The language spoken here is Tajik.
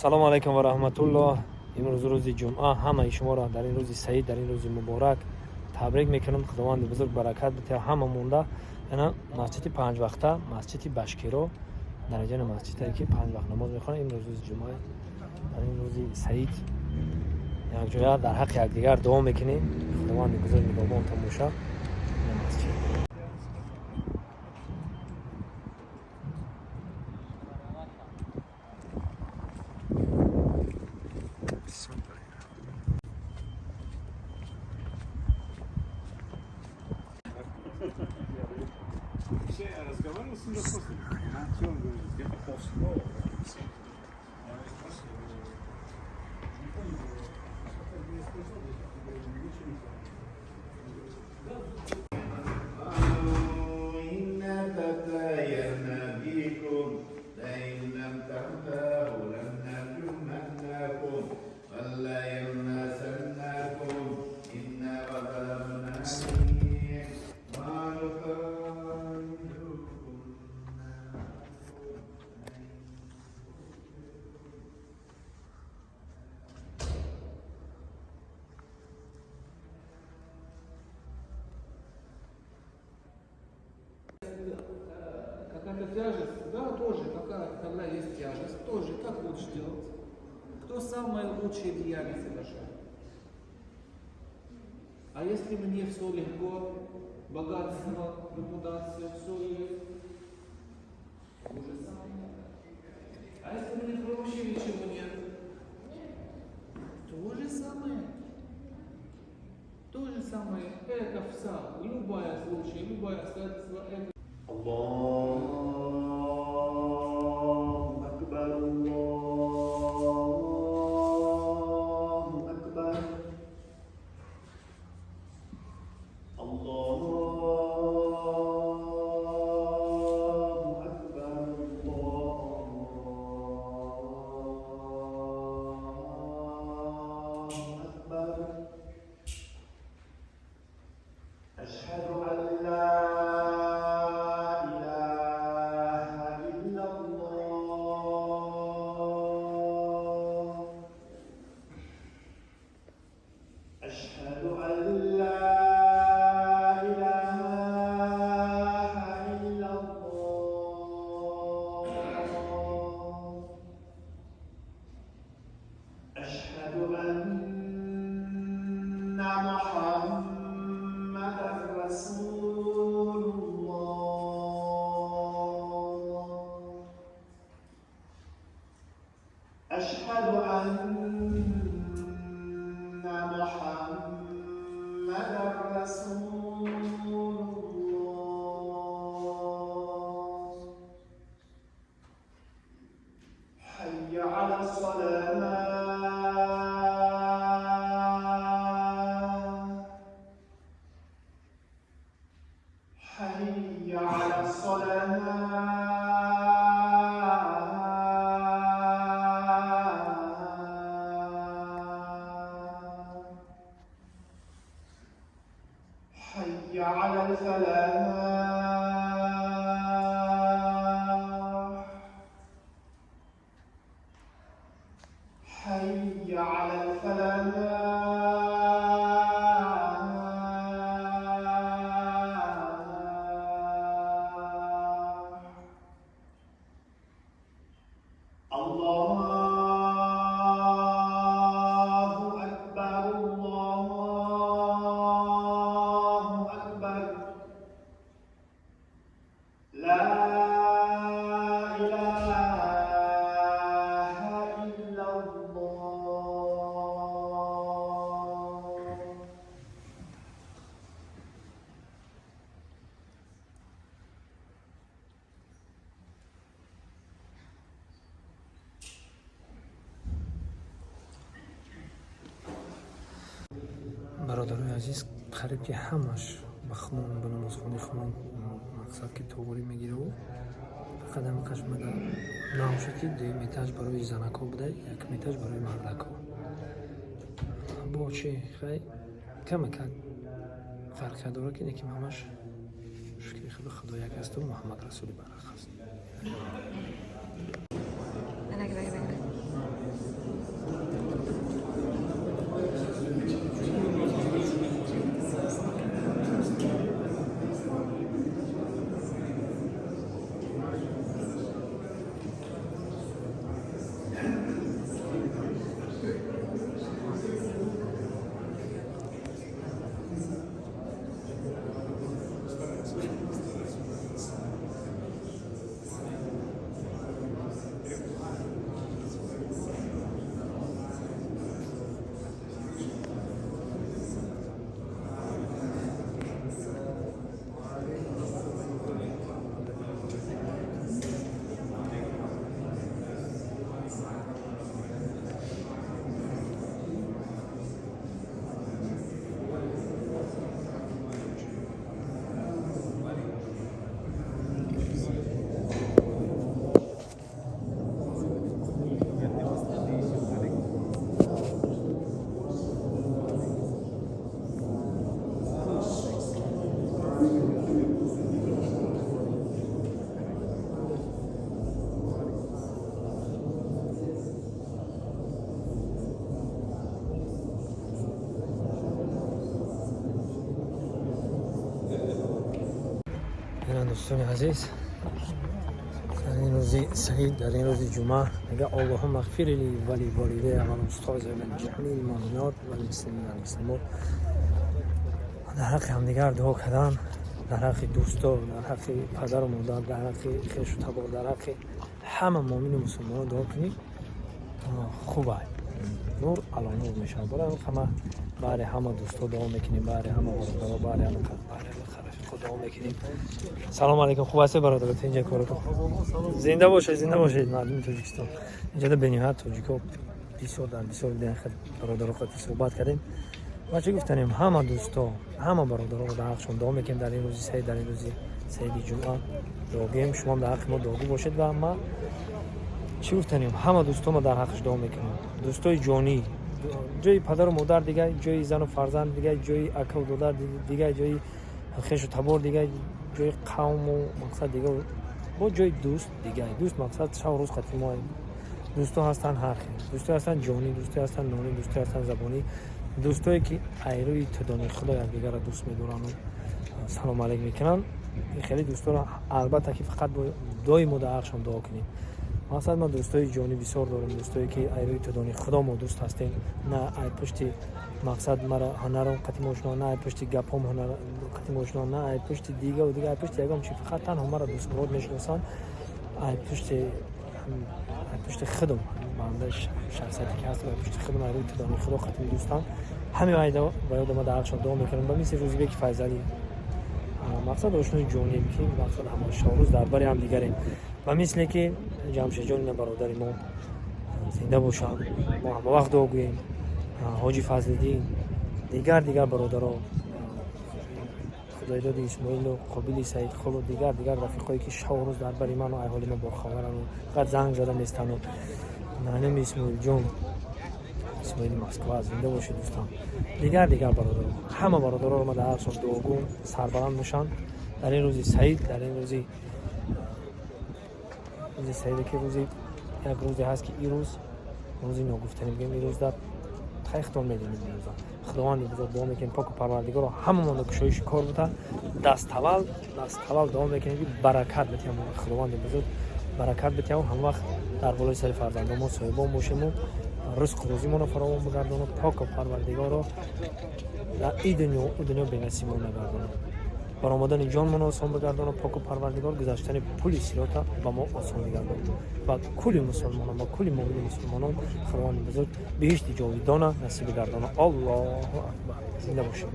Салому алайкум ва раҳматуллоҳ. Имрӯз рӯзи ҷумъа, ҳамаи шуморо дар ин рӯзи саид, дар ин рӯзи муборак табрик мекунам. Худованди бузург баракат битиҳад ҳама монда. Ина масҷиди панҷвақта, масҷиди Башкиро, дараҷаи масҷидае ки панҷ вақт намоз мехонад. Имрӯз рӯзи ҷумъа, дар ин рӯзи саид якҷоя дар ҳаққи якдигар дуо мекунем. Худованди бузург нигаҳбонтон бошад. Ина масҷид. Вообще, я разговаривал с ним после. Что он говорит? Где-то полседьмого. Я его спросил, не понял, а потом мне сказал, я говорю, ничего не понял. قالوا إنا تطيرنا بكم لئن لم تنتهوا لنرجمنكم وليمسنكم إنا وظلمنا ما نطيركم. Какая-то тяжесть, да, тоже, какая, когда есть тяжесть, тоже, как лучше делать? Кто самое лучшее деяние совершает? А если мне все легко, богатство, репутация, все есть, то же самое. А если мне вообще ничего нет, то же самое. То же самое, это вся, любая случай, любое обстоятельство, это الله أكبر، الله أكبر، الله أكبر، الله أكبر. أشهد أن لا إله إلا الله. أشهد أن لا إله إلا الله. أشهد أن محمدا رسول الله. أشهد أن محمدا رسول الله. حي على الصلاة، حي على الصلاة، حي على الفلاح، حي على الفلاح. الله أكبر، الله أكبر، لا إله إلا الله. Бародарои азиз, қариб ки ҳамаш ба хумон, ба намозхонаи хумон мақсад ки тоғурӣ мегираву фақат ҳама қашмада нав шуд, ки дуюм этаж барои занакҳо буда, якум этаж барои мардакҳо. Бо чи хай камакак фарқият дорад, ки неким ҳамаш шукри Худо, Худо як асту Муҳаммад расули барақ аст. Гра, гра, гра, гра. Дӯстони азиз, дар ин рӯзи саид, дар ин рӯзи ҷумъа мега: اللهم اغفر لي ولوالدي والأستاذ ولجميع المؤمنات والمسلمين والمسلمات. Дар ҳаққи ҳамдигар дуо кардан, дар ҳаққи дӯсто, дар ҳаққи падару модар, дар ҳаққи хешу табор, дар ҳаққи ҳама муъмину мусулмонон дуо кунӣ, хуб ай, нур ало нур мешавад. Барои ҳама, баҳри ҳама дӯсто дуо мекунем, баҳри ҳама бародаро, баҳри ҳама рафиқо дуо мекунем. Салому алейкум, хуб ҳастед, бародаро? Инҷа корото зинда бошед, зинда бошед. Мардуми Тоҷикистон инҷода бениҳоят тоҷико бисёр, дар бисёр бародаро қати суҳбат кардем ва чӣ гуфтанем, ҳама дӯсто, ҳама бародаро дар ҳаққшон дуо мекунем. Дар ин рӯзи саид, дар ин рӯзи саиди ҷумъа дуогӯем, шумоам дар ҳаққи мо дуогӯ бошед. Ва ма чӣ гуфтанем, ҳама дӯсто ма дар ҳаққаш дуо мекунем. Дӯстои ҷонӣ ҷои падару модар дигар, ҷои зану фарзанд дигар, ҷои акаву додар дигар, ҷои хешу табор дигар, ҷои қавму мақсад дигар, бо ҷои дӯст дигар. Дӯст мақсад шабу рӯз қати мо. Дӯсто ҳастанд ҳар хел: дӯстое ҳастанд ҷонӣ, дӯстое ҳастанд нонӣ, дӯстое ҳастанд забонӣ, дӯстое ки айрӯи тудони Худо якдигарро дӯст медорану салом алейк мекунанд. Хеле дӯсторо албатта ки фақат доимо дар ҳақшон дуо кунем. Мақсад, ма дӯстои ҷонӣ бисёр дорем, дӯстое ки айрӯи тудони Худо мо дӯст ҳастем, на ай пушти мақсад мара ҳунарам қати мо, на ай пушти гапҳом қати мо, на ай пушти дигаву дига, ай пушти ягон чи, фақат танҳо мара дӯстмурод мешиносанд ай пушти худам, банда шахсияте ки ҳастам, ай пушти худам, айрӯи тудони Худо қати дӯстам. Ҳамин айда ба ёда ма дар ҳақшон дуо мекунам. Ба мисли Рӯзибеки Файзалӣ, мақсад ошнои ҷонем, ки мақсад ҳама шабрӯз дар бари ҳамдигарем. Ба мисле ки Ҷамшедҷон, ина бародари мо зинда бошанд, мо ҳамавақт дуо гӯем, Ҳоҷи Фазлиддин, дигар дигар бародаро, Худоидоди Исмоилу, Қобили Саидхолу, дигар дигар рафиқое ки шабу рӯз дар бари ману айҳоли мо бохабарану фақат занг зада нестану. Наноми Исмоилҷон, Исмоили Москва, зинда бошед, дӯстам. Дигар дигар бародаро, ҳама бародароро ма дар ҳар сол дуогӯ, сарбаланд бошанд. Дар ин рӯзи саид, дар ин рӯзи саиде ки рӯзи як рӯзе ҳаст ки ин рӯз рӯзи ногуфтанӣ бигем, ин рӯз дар таихтон медонем. Ин рӯза Худованди бузург дуо мекунем, поку Парвардигоро ҳамамонро кушоиши кор бута. Даставвал, даставвал дуо мекунем, ки баракат битиҳам, Худованди бузург баракат битиҳам, ҳамвақт дар болои сари фарзандомо соҳибон бошему, ризқу рӯзимонро фаровон бигардону, поку Парвардигоро дар и дунё, ӯ дунё бенасибон нагардонад, баромадани ҷонмонро осон бигардону, поку Парвардигор гузаштани пули сирота ба мо осон бигардонад. Ва кулли мусулмонон, ва кулли муъмини мусулмонон Худованди бузург биҳишти ҷовидона насиб бигардонад. Аллоҳу акбар, зинда бошед.